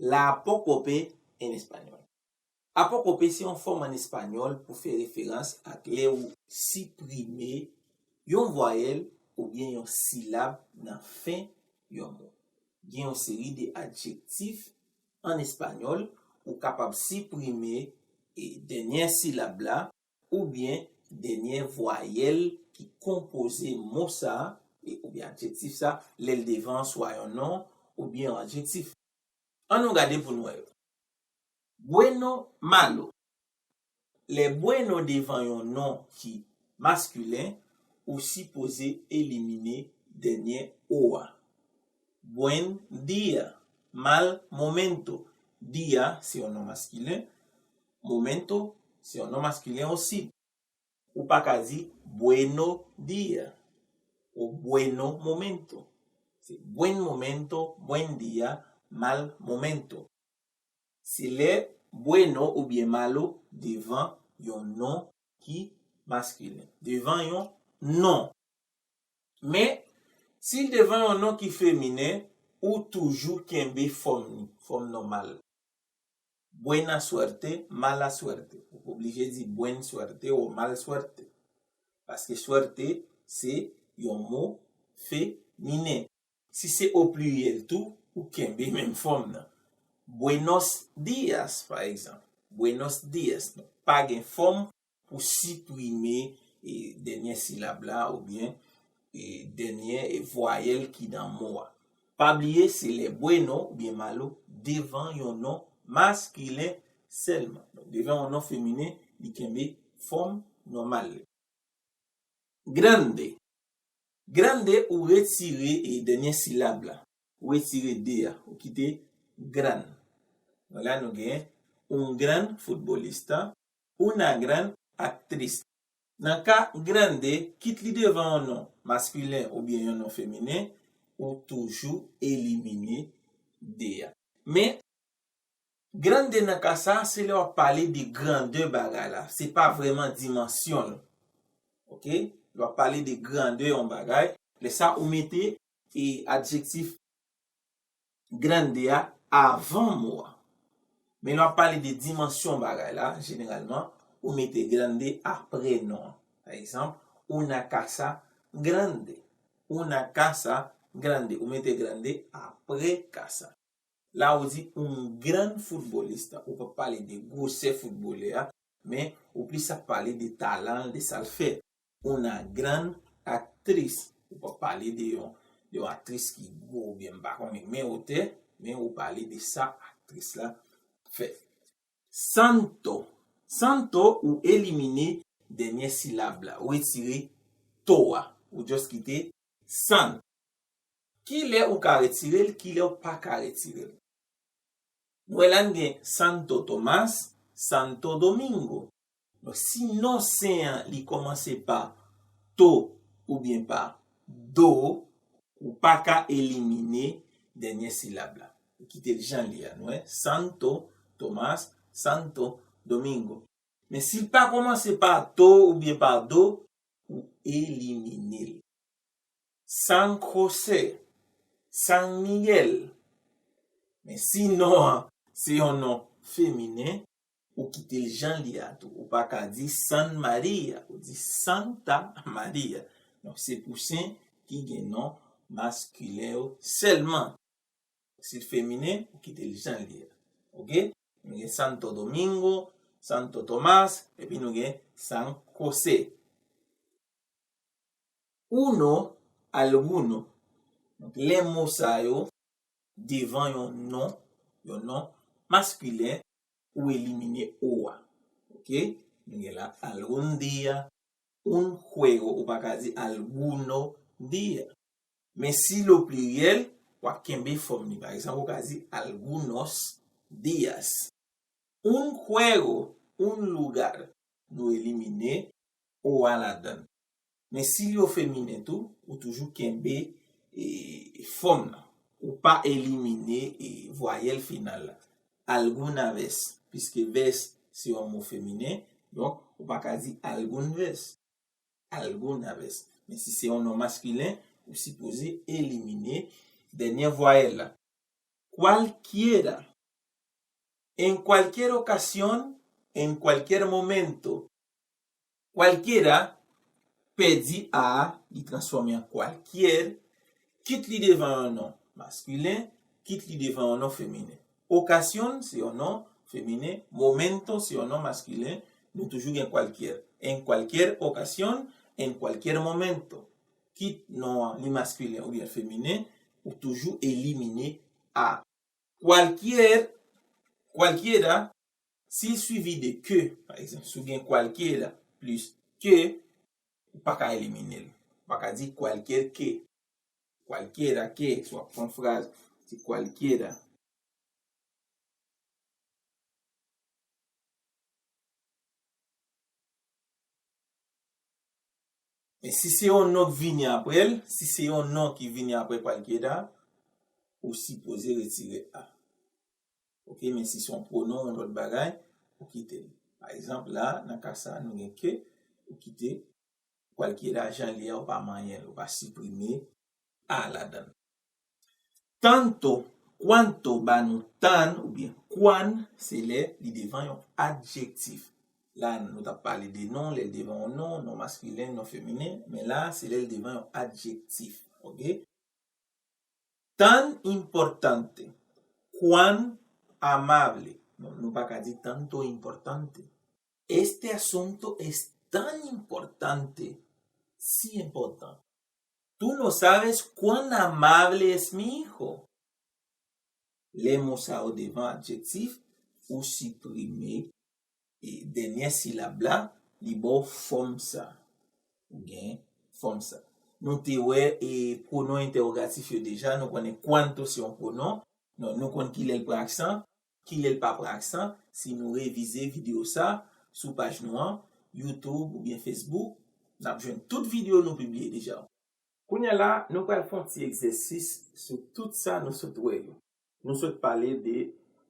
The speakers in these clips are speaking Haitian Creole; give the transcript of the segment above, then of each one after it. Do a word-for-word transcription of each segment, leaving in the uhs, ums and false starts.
La apócope en español. Apócope se yon fòm an espanyòl pou fè referans ak lè ou siprime yon vwayèl oubyen yon silab nan fen yon mo. Gen yon seri de adjektif an espanyòl ou kapab siprime e dènyè silab la oubyen dènyè vwayèl ki konpoze mo sa a, e, oubyen adjektif sa, lè l devan swa yon non oubyen yon adjektif. Ann nou gade pou n wè yo. Bueno, malo. Lè bueno devan yon non ki maskilen, ou sipoze elimine dènyè o a. Buen día, mal momento. Día se yon non maskilen. Momento se yon non maskilen osi. Ou pa ka di bueno día ou bueno momento. Se buen momento, buen día, mal momento. Se lè bueno oubyen malo devan yon non ki maskilen. Devan yon non. Men, si l devan yon non ki feminen, ou toujou kenbe fòm li, fòm nòmal. Buena suerte, mala suerte. Ou pa oblije di buen suerte ou mal suerte. Paske suerte se yon mo feminen. Si se o pliriyèl tou, ou kenbe menm fòm nan. Buenos días, pa egzanp. Buenos días. Donk, pa gen fòm pou siprime e, dènyè silab la oubyen e, dènyè e, vwayèl ki nan mo a. Pa bliye, se lè bueno oubyen malo devan yon non maskilen sèlman. Donk, devan yon non feminen, li kenbe fòm nòmal li. Grande. Grande, ou retire e, dènyè silab la. Ou retire de a, ou kite gran. Donk la, nou gen un gran futbolista, una gran actriz. Nan ka grande, kit li devan yon non maskilen oubyen yon non feminen, ou toujou elimine de a. Men, grande nan ka sa, se lè w ap pale de grandè bagay la. Se pa vrèman dimansyon l. Oke? Lè w ap pale de grandè yon bagay, lè sa ou mete e, adjektif grande a avan mo a. Men lè w ap pale de dimansyon bagay la, jeneralman, ou mete grande apre non an. Pa egzanp, una casa grande. Una casa grande. Ou mete grande apre casa. La ou di un gran futbolista. Ou pa pale de gwosè foutbolè a, men ou plis ap pale de talan l, de sa l fè. Una gran actriz. Ou pa pale de yon, de yon aktris ki gwo oubyen m pa konnen men otè, men ou pale de sa aktris la fè. Santo. Santo, ou elimine dènyè silab la. Ou retire to a. Ou just kite san. Kilè ou ka retire l, kilè ou pa ka retire l. Nou wè la n gen Santo Tomás, Santo Domingo. Donk, si non sen an li kòmanse pa to oubyen pa do, ou pa ka elimine dènyè silab la. Ou kite l jan l ye a, nou wè, Santo Tomás, Santo Domingo. Men si l pa kòmanse pa to oubyen pa do, ou elimine l. San José, San Miguel. Men si non an se yon non feminen, ou kite l jan l ye a tou. Ou pa ka di San Maria, ou di Santa Maria. Donk, se pou sen ki gen non maskilen yo sèlman. Si l feminen, ou kite l jan l ye a. Oke? Nou gen Santo Domingo, Santo Tomás, epi nou gen San José. Uno, alguno. Donk, lè mo sa yo devan yon non, yon non maskilen, ou elimine o a. Oke? Nou gen la algún día, un juego, ou pa ka di alguno día. Men si l o pliryèl, w ap kenbe fòm li. Pa egzanp, ou ka di algunos días. Un juego, un lugar. Nou elimine o a ladan l. Men si l o feminen tou, ou toujou kenbe e, fòm nan. Ou pa elimine e, vwayèl final la. Alguna vez, piske vez se yon mo feminen, donk ou pa ka di algun vez. Alguna vez. Men si se yon non maskilen, ou sipoze elimine dènyè vwayèl la. En cualquier ocasión, en cualquier momento. Cualquiera pèdi a a, li transfòme an cualquier, kit li devan yon non maskilen, kit li devan yon non feminen. Ocasión se yon non feminen, momento se yon non maskilen, nou toujou gen cualquier. En cualquier ocasión, en cualquier momento. Kit non an li maskilen oubyen feminen, ou toujou elimine a. Cualquier, cualquiera, si l suivi de que, pa egzanp, si w gen cualquiera plis que, ou pa ka elimine l. Ou pa ka di cualquier que. Cualquiera que, si w ap fè yon fraz, se cualquiera. Men si se yon non k vini apre l, si se yon non ki vini apre cualquiera, ou sipoze retire a. Oke, men si se yon pwonon, yon lòt bagay, ou kite l. Pa egzanp, la, nan ka sa, nou gen que, ou kite cualquiera jan li a, ou pa manyen l, ou pa siprime a ladan l. Tanto, cuanto ba nou tan oubyen cuán, se lè li devan yon adjektif. La, nou t ap pale de non, lè l devan yon non, non maskilen, non feminen, men la, se lè l devan yon adjektif. Oke? Tan importante, cuán amable. Non, nou pa ka di tanto importante. Este asunto es tan importante, si enpòtan. Tú no sabes cuán amable es mi hijo. Lè mo sa yo devan adjektif, ou siprime e dènyè silab la, li ba w fòm sa. Ou gen fòm sa. Nou te wè e pwonon entèwogatif yo deja, nou konnen cuanto se yon pwonon. Non, nou konn kilè l pran aksan, kilè l pa pran aksan. Si nou revize videyo sa sou paj nou an, YouTube oubyen Facebook, n ap jwenn tout videyo nou pibliye deja. Kounye a la, nou pral fè yon ti egzèsis sou tout sa nou sot wè yo. Nou sot pale de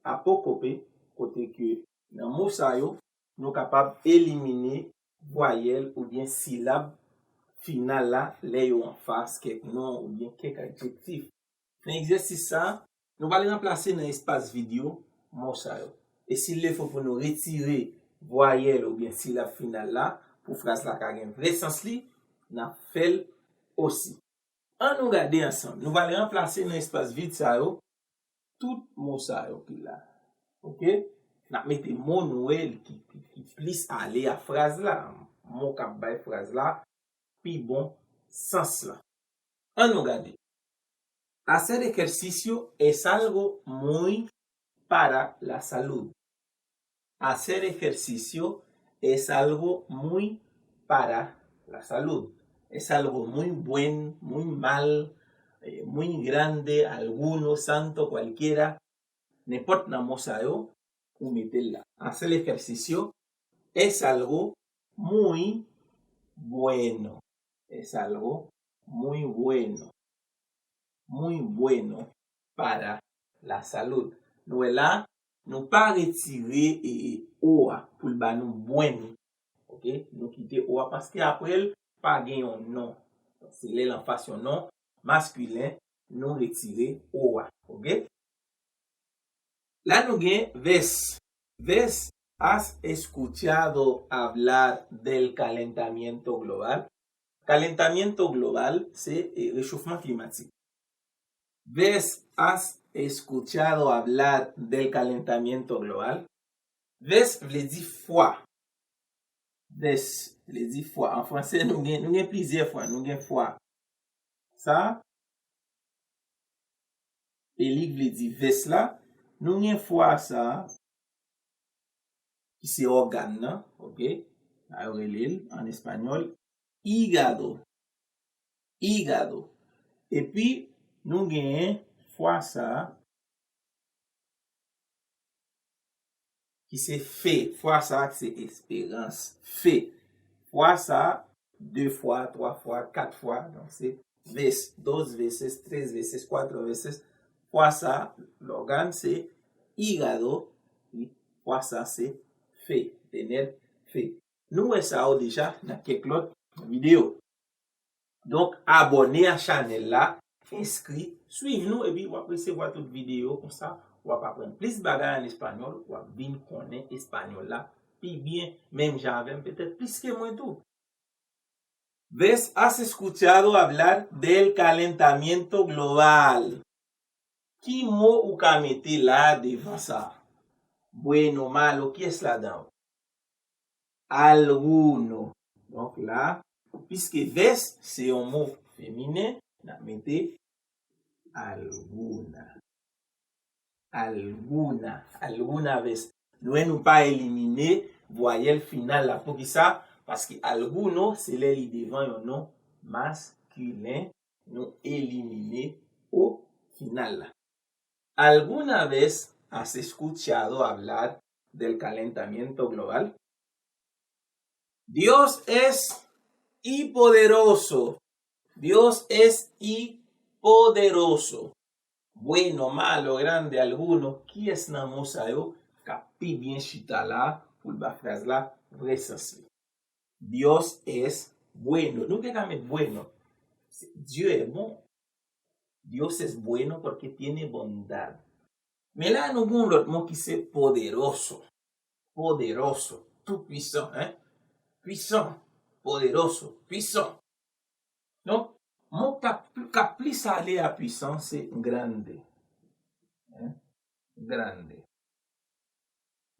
apokòpe, kote ke nan mo sa yo, nou kapab elimine vwayèl oubyen silab final la lè yo anfas kèk non oubyen kèk adjektif. Nan egzèsis sa, nou pral ranplase nan espas vid yo mo sa yo. E si l lefo pou nou retire vwayèl oubyen silab final la, pou fraz la ka gen vrè sans li, n ap fè l osi. An nou gade ansanm. Nou pral ranplase nan espas vid sa yo tout mo sa yo ki la. Oke? N ap mete mo nou wè ki, ki, ki plis ale a fraz la. Mo k ap bay fraz la pi bon sans la. An nou gade. Hacer ejercicio es algo muy para la salud. Hacer ejercicio es algo muy para la salud. Es algo muy buen, muy mal, eh, muy grande, alguno, santo, cualquiera. Nenpòt nan mo sa yo, ou mete l la. Hacer ejercicio es algo muy bueno. Es algo muy bueno. Muy bueno para la salud. Nou wè la, nou pa retire e, e, o a pou l ba nou buen. Oke? Nou kite o a paske apre l, pa gen yon non. Se lè l anfas yon non maskilen, nou retire o a. Oke? La nou gen ves. Ves, ¿has escuchado hablar del calentamiento global? Calentamiento global se, eh, rechofman klimatik. Ves, ¿has escuchado hablar del calentamiento global? Ves vle di fwa. Ves vle di fwa. An franse, nou gen, nou gen plizyè fwa. Nou gen fwa sa, e li k vle di ves la. Nou gen fwa sa, ki se ògàn nan, oke? Sa yo rele l an espanyòl hígado. Hígado. Epi, nou genyen fwa sa, ki se fe. Fwa sa, ki se esperans. Fe. Fwa sa, de fwa, twa fwa, kat fwa. Donk, se ves, dos veces, tres veces, cuatro veces. Fwa sa, lògàn, se hígado. Fwa sa, se fe. Tener fe. Nou wè sa yo deja nan kèk lòt videyo. Donk, abòne a chanèl la, enskri, swiv nou, epi w ap resevwa tout videyo konsa, w ap aprann plis bagay an espanyòl, w ap vin konnen espanyòl la pi byen, menm jan avè m, petèt plis ke mwen tou. Ves, has escuchado hablar del calentamiento global. Ki mo ou ka mete la devan sa? Bueno, malo, kiyès ladan yo? Alguno. Donk la, piske ves se yon mo feminen, n ap mete alguna. Alguna. Alguna ves. Nou wè nou pa elimine vwayèl final la. Poukisa? Paske alguno se lè li devan yon non maskilen, nou elimine o final la. ¿Alguna vez has escuchado hablar del calentamiento global? Dios es y poderoso. Dios es y poderoso. Bueno, malo, grande, alguno. Kiyès nan mo sa yo k ap pi byen chita la pou l ba fraz la vrè sans li? Dios es bueno. Nou te ka met bueno. Se, Dieu est bon. Dios es bueno porque tiene bondad. Men la, nou gen yon lòt mo ki se poderoso. Poderoso. Tou pwisan, hein? Pwisan. Poderoso. Pwisan. Donk, mo k ap, k ap plis ale a pwisan se grande. Hein? Grande.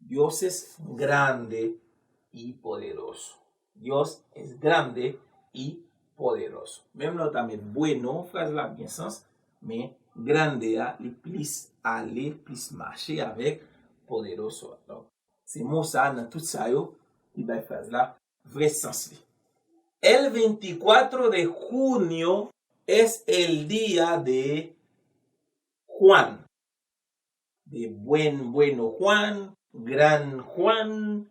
Dios es grande y poderoso. Dios es grande y poderoso. Menm lè w ta met bueno, fraz la ap gen sans, men grande a, li plis ale, plis mache avèk poderoso a. Donk, se mo sa a nan tout sa yo ki bay fraz la vrè sans li. El veinticuatro de junio es el día de Juan. De buen, bueno Juan, gran Juan,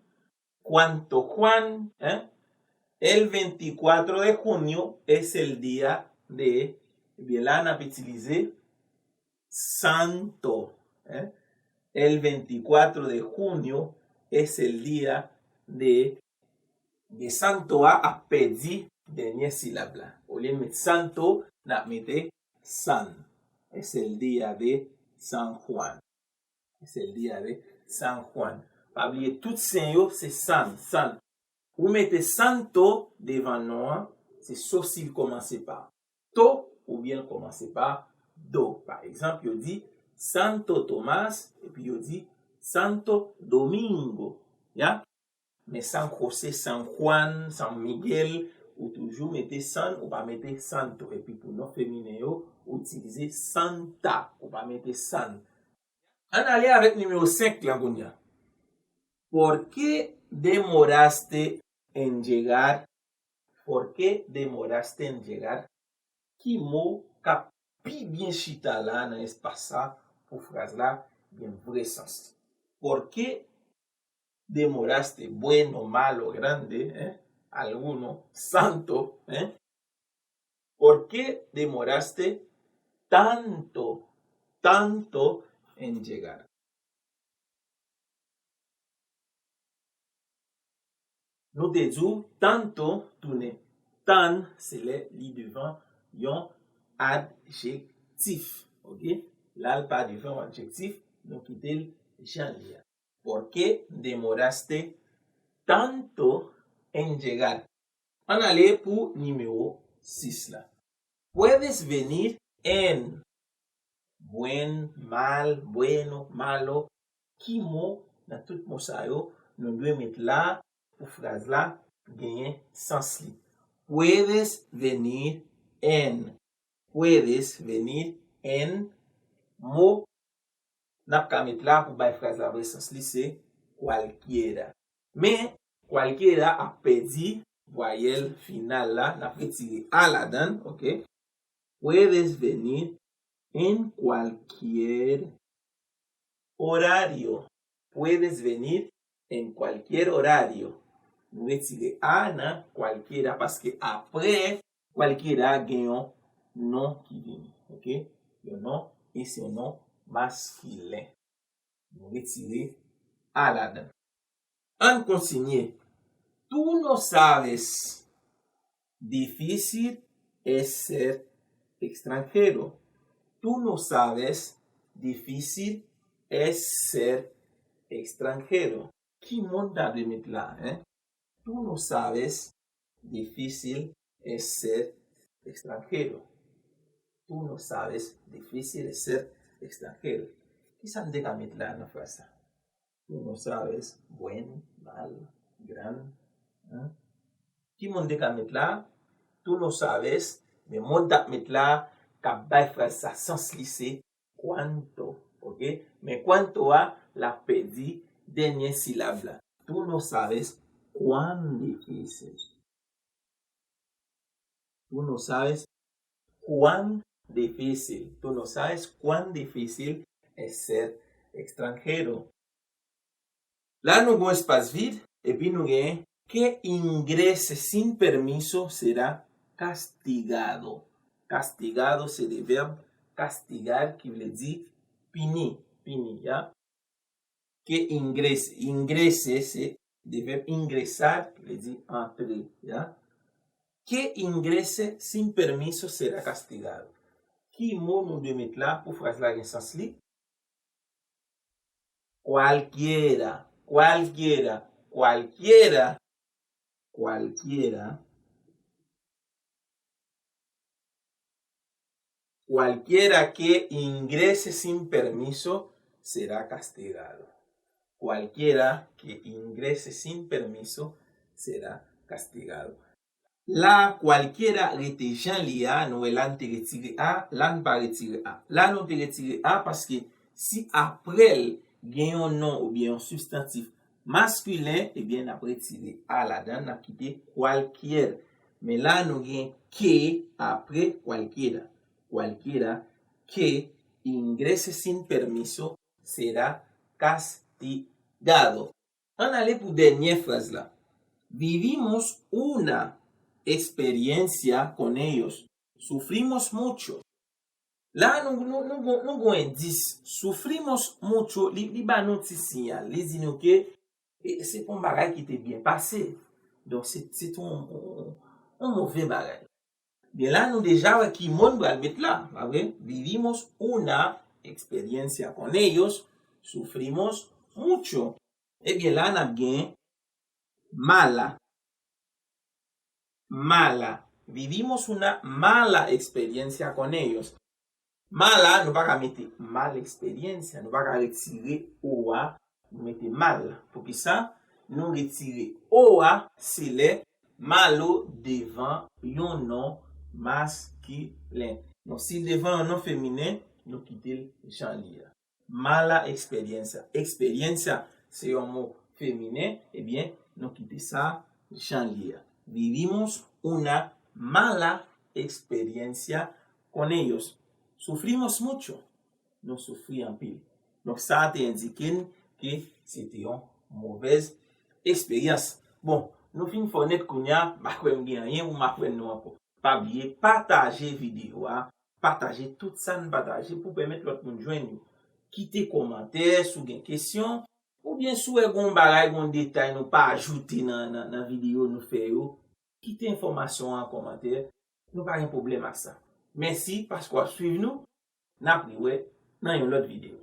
cuanto Juan, hein? El veinticuatro de junio es el día de, ebyen la n ap itilize santo, hein? El veinticuatro de junio es el día de, de santo a ap pèdi dènyè silab la. Olye n met santo, n ap mete san. Es el día de San Juan. Es el día de San Juan. Pa bliye, tout sen yo se san, san. Ou mete santo devan non an, se sosi l kòmanse pa to oubyen l kòmanse pa do. Pa egzanp, yo di Santo Tomás epi yo di Santo Domingo. Ya? Men San José, San Juan, San Miguel, ou toujou mete san, ou pa mete santo. Epi pou non feminen yo, ou itilize santa, ou pa mete san. Ann ale avèk nimewo senk lan kounye a. ¿Por qué demoraste en llegar? ¿Por qué demoraste en llegar? Ki mo k ap pi byen chita la nan espas sa pou fraz la gen vrè sans li? ¿Por qué demoraste? Bueno, malo, grande, hein? Alguno, santo, hein? ¿Por qué demoraste tanto, tanto en llegar? Nou te di w tanto tounen tan, se lè li devan yon adjektif. Oke? La l pa devan yon adjektif, nou kite l jan l ye a. ¿Por qué demoraste tanto en llegar? Ann ale pou nimewo sis la. Puedes venir en. Buen, mal, bueno, malo. Ki mo nan tout mo sa yo nou dwe met la pou fraz la genyen sans li? Puedes venir en. Puedes venir en. Mo n ap ka met la pou bay fraz la vrè sans li se cualquiera. Men, cualquiera ap pèdi vwayèl final la, n ap retire a ladan l, oke? Puedes venir en cualquier horario. Puedes venir en cualquier horario. Nou retire a nan cualquiera paske apre cualquiera gen yon non ki vini, oke? Yon non, e se yon non maskilen. Nou retire a ladan. Ann kontinye. Tú no sabes. Difícil es ser extranjero. Tú no sabes. Difícil es ser extranjero. Ki mo n ta dwe met la, en? Tú no sabes, difícil, es ser extranjero. Tú no sabes, difícil, es ser extranjero. Ki sa n te ka met la nan fraz sa? Tú no sabes, buen, mal, gran, en? Ki mo n te ka met la? Tú no sabes, men mo n t ap met la k ap bay fraz sa sans li se cuánto, oke? Men cuánto a, l ap pèdi dènye silab la. Tú no sabes cuán difícil. Tú no sabes cuán difícil. Tú no sabes cuán difícil es ser extranjero. La nou gen yon espas vid, epi nou gen que ingrese sin permiso será castigado. Castigado se de vèb castigar, ki vle di pini, pini, ya. Que ingrese, ingrese se de vèb ingresar, ki vle di antre, ya. Que ingrese sin permiso será castigado. Ki mo nou dwe met la pou fraz la gen sans li? Cualquiera, cualquiera, cualquiera, cualquiera. Cualquiera que ingrese sin permiso será castigado. Cualquiera que ingrese sin permiso será castigado. La cualquiera rete jan li a, nou wè la n te retire a, la n pa retire a. La nou te retire a paske si apre l gen yon non oubyen yon sibstantif maskilen, ebyen n ap retire a ladan, n ap kite cualquier. Men la nou gen que apre cualquiera. Cualquiera que ingrese sin permiso será castigado. Ann ale pou dènye fraz la. Vivimos una experiencia con ellos. Sufrimos mucho. La nou, nou, nou, nou, nou gon endis. Sufrimos mucho, li, li ba nou ti siyal. Li di nou ke e, se pa yon bagay ki te byen pase. Donk, se, se te yon, yon, yon move bagay. Byen la, nou deja wè ki mo n pral met la, pa vre? Vivimos una experiencia con ellos, sufrimos mucho. Ebyen la, n ap gen mala. Mala. Vivimos una mala experiencia con ellos. Mala, nou pa ka mete mala experiencia, nou pa ka retire o a, nou mete mal. Poukisa? Nou retire o a, se lè malo devan yon non maskilen. Donk, si l devan yon non feminen, nou kite l jan li a. Mala experiencia. Experiencia se yon mo feminen, ebyen, nou kite sa jan li a. Vivimos una mala experiencia con ellos. Sufrimos mucho. Nou soufri anpil. Donk, sa a te endike n ke se te yon movèz eksperyans. Bon, nou fin fè w nèt kounye a, m pa kwè m gen anyen pou m aprann nou ankò. Pa bliye pataje videyo a, pataje tout sa n pataje pou pèmèt lòt moun jwenn yo. Kite kòmantè si w gen kesyon, oubyen si w wè gen yon bagay, gen yon detay nou pa ajoute nan, nan, nan videyo nou fè yo, kite enfòmasyon an an kòmantè. Nou pa gen pwoblèm ak sa. Mèsi paske w ap swiv nou. N ap rewè nan yon lòt videyo.